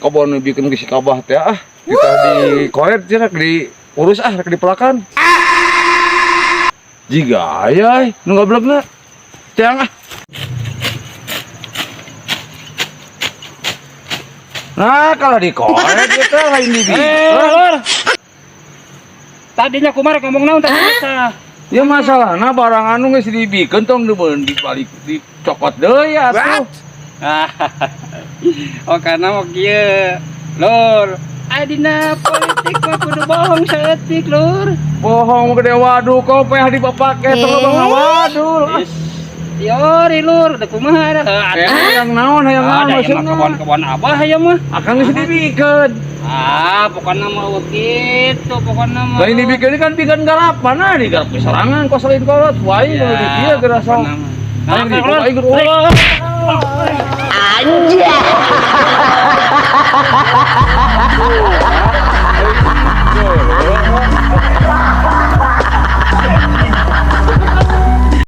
Kebon nu bikin ke si Kabah teh ah. Kita di koret cenah, diurus ah, rek dipelakan. Jiga aya nu ngablegna. Teang ah. Nah, kalau di koret itu lain di Eh, Lur. Tadinya kumaha ngomong naon tadi tah? Ya masalahna barang anu geus dibikeun, tong dibalik dicokot deui atuh. Oh, karena mau kieu. Lur, aya dina politik mah kudu bohong saeutik, Lur. Bohong gede waduh, kau peh dipapake terus bang waduh. Is, teori, Lur, da kumaha da? Eh, yang naon, hayang naon Ada yang mah maksudna? Kebon-kebon abah ya mah. Akang geus dibikeun. Ah, pokoknya mah begitu, pokoknya mah. Lain dibikeun kan bikin garapan, nah digarap serangan kos lain kolot wae kalau di dieu geura sok. Nah, Aing Lur. aing ulah. Anjay.